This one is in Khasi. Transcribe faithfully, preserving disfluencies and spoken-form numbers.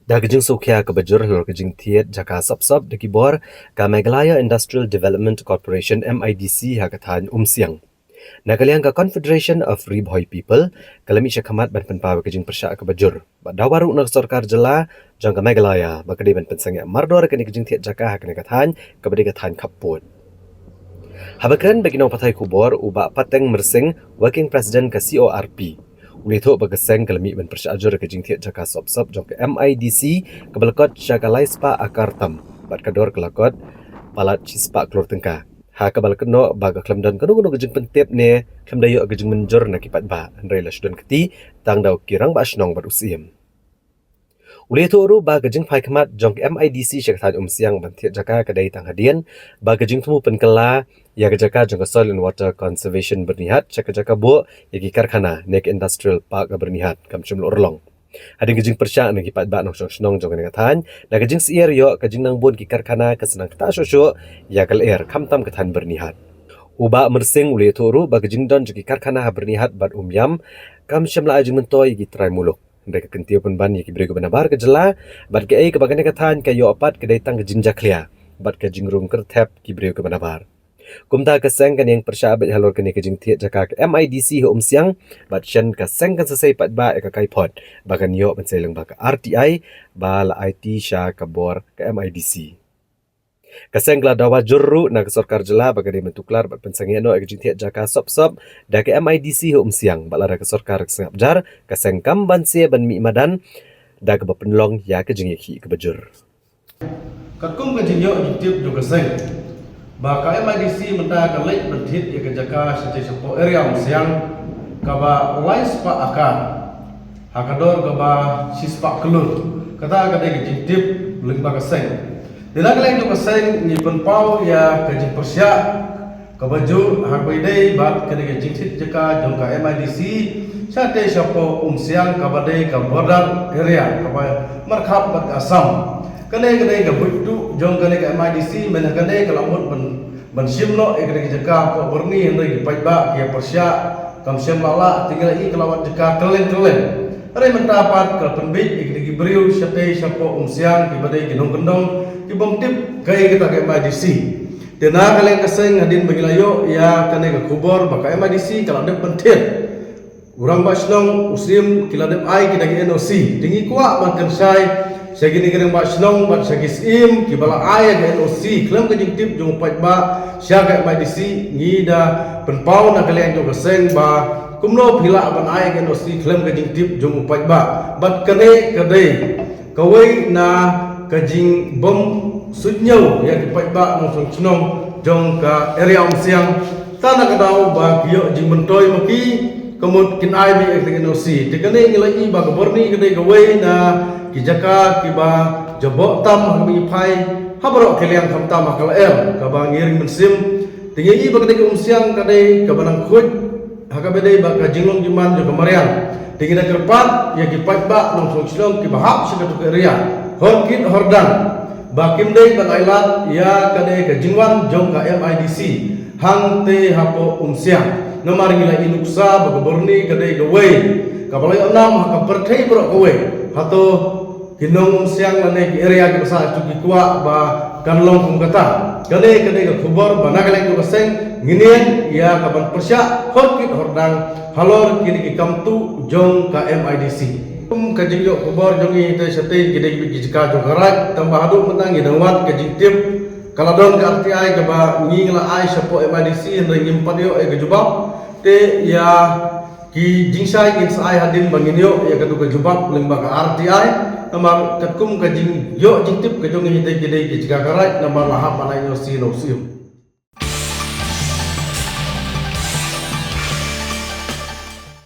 Da ka jingsngewkhia kaba jur halor ka jingthied jaka sop-sop da ki bor ka Meghalaya Industrial Development Corporation, M I D C, ha ka thaiñ Umsiang. Na ka liang ka Confederation of Ri Bhoi People ka la mih sha khmat ban pynpaw ïa ka jingpyrshah kaba jur bad dawa ruh na ka sorkar jylla jong ka Meghalaya ba ka dei ban pynsangeh mardor ïa kane ka jingthied jaka ha kane ka thaiñ kaba dei ka thaiñ khappud. Haba kren bad ki nongpathai khubor, u Bah Pateng Myrsing, Working President ka C O R P, u la ïathuh ba ka seng ka la mih ban pyrshah jur ïa ka jingthied jaka sop-sop jong ka M I D C kaba la kot sha ka lai spah akar tam bad ka dor ka la kot palat shi spah klur tyngka, ha kaba la kynnoh ba ka khlem don kano kano ka jingpyntip ne khlem da ïoh ka jingmynjur na ki paidbah, hynrei la shu don kti tang da ki rangbah shnong bad u Syiem. U la ïathuh ruh ba ka jingphai khmat jong ka M I D C sha ka thaiñ Umsiang ban thied jaka ka dei tang hadien ba ka jingthmu pynkylla ïa ka jaka jong ka Soil and Water Conservation Byrnihat sha ka jaka buh ïa ki karkhana ne ka Industrial Park ka Byrnihat kam shym la urlong. Hadien ka jingpyrshah na ki paidbah nongshong shnong jong kane ka thaiñ, na ka jingsyier ïoh ka jingnang bun ki karkhana ka sa nang ktah shuh shuh ïa ka lyer khamtam ka thaiñ Byrnihat. U Bah Myrsing u la ïathuh ruh ba ka jingdon jong ki karkhana ha Byrnihat bad Umiam kam shym la ai jingmyntoi ïa ki trai muluk, hynrei ka kyntiew pynban ïa ki briew kiba nabar ka jylla bad kaei kaba kane ka thaiñ ka ïoh pat ka dei tang ka jingjakhlia bad ka jingrung kyrthep ki briew kiba nabar. Kumta ka seng kan ïeng pyrshah beit halor kane ka jingthied jaka ka M I D C ha Umsiang bad shen ka seng kan sa sei paidbah ïa ka kaiphod ba kan ïoh ban sei lyngba ka R T I ba la aiti sha ka bor ka M I D C. Ka seng ka la dawa jur ruh na ka sorkar jylla ba ka dei ban tuklar bad pynsangeh noh ïa ka jingthied jaka sop-sop da ka M I D C ha Umsiang bad lada ka sorkar ka sngap jar, ka seng kam banse ban mih madan da kaba pynlong ïa ka jingïakhih kaba jur. Katkum ka jingïoh jingtip jong ka seng ba ka M I D C mynta ka leit ban thied ïa ka jaka shatei shapoh area Umsiang kaba lai spah akar ha ka dor kaba shi spah klur. Kata ka dei ka jingtip lyngba ka seng. Te na ka liang jong ka seng ngi pynpaw ïa ka jingpyrshah kaba jur ha kaba ïadei bad kane ka jingthied jaka jong ka M I D C shatei shapoh Umsiang kaba dei ka border area kaba markhap bad ka Assam. Kane ka dei ka buit tuh jong kane ka M I D C, mynta kane ka la mut ban, ban shim noh ïa kane ka jaka hapoh Byrni, hynrei ki paidbah ki ïa pyrshah kam shym la lah, te ngi la ïohi ka la wad jaka kylleng kylleng. Hynrei mynta pat ka la pynbiej ïa kine ki briew shatei shapoh Umsiang kiba dei ki nongkyndong ki bym tip kaei kata ka M I D C. Te na ka liang ka seng hadien ba ngi la ïoh ïa kane ka khubor ba ka M I D C ka la dep ban thied, u rangbah shnong, u Syiem ki la dep ai kita ki N O C. Te ngi kwah ban kynshai sha kine ki rangbah shnong bad sha ki Syiem kiba la ai ïa ka N O C khlem ka jingtip jong u paidbah sha ka M I D C, ngi da pynpaw na ka liang jong ka seng ba kumno phi lah ban ai ïa ka N O C khlem ka jingtip jong u paidbah. Bad kane ka dei kawei na ka jingbym suidñiew ïa ki paidbah nongshong shnong jong ka area Umsiang. Tang na ka daw ba ki ïoh jingmyntoi ma ki, ka mut kin ai beit ïa ka N O C. Te kane ngi la ïohi ba ka Byrni ka dei kawei na ki jaka kiba jaboh tam ha kaba ngi phai ha baroh ki liang, khamtam ha ka lyer kaba ngi ring mynsiem. Te ngi ïohi ba ka dei ka Umsiang ka dei kaba nang khuid ha kaba dei bad ka jinglong jingman jong ka mariang. Te ngi da kyrpad ïa ki paidbah nongshong shnong kiba hap sha katu ka area, hor kit hor dang, ba kim dei ban ailad ïa kane ka jingwan jong ka M I D C hangtei hapoh Umsiang. Namar ngi la ïohi nuksa ba ka Byrni ka dei kawei kaba la ïoh nam ha ka pyrthei baroh kawei. Hato ki nong Umsiang lane ki area kiba sah, hato ki kwah ba kan long kum kata? Kane ka dei ka khubor ba na ka liang jong ka seng ngin ïeng ïa ka ban pyrshah hor kit hor dang halor kine ki kam tuh jong ka M I D C. Kum ka jingïoh khubor jong ngi te shatei ki dei ki jaka jong ka Raid, tang ba haduh mynta ngi dang wad ka jingtip ka la don ka R T I kaba ngi la ai shapoh M I D C, hynrei ngim pat ïoh ïa ka jubab. Te ïa ki jingshai ngin sa ai hadien ba ngin ïoh ïa katu ka jubab lyngba ka R T I. Namar katkum ka jingïoh jingtip ka jong ngi te ki dei ki jaka ka Raid, namar la hap ban ai N O C na u Syiem.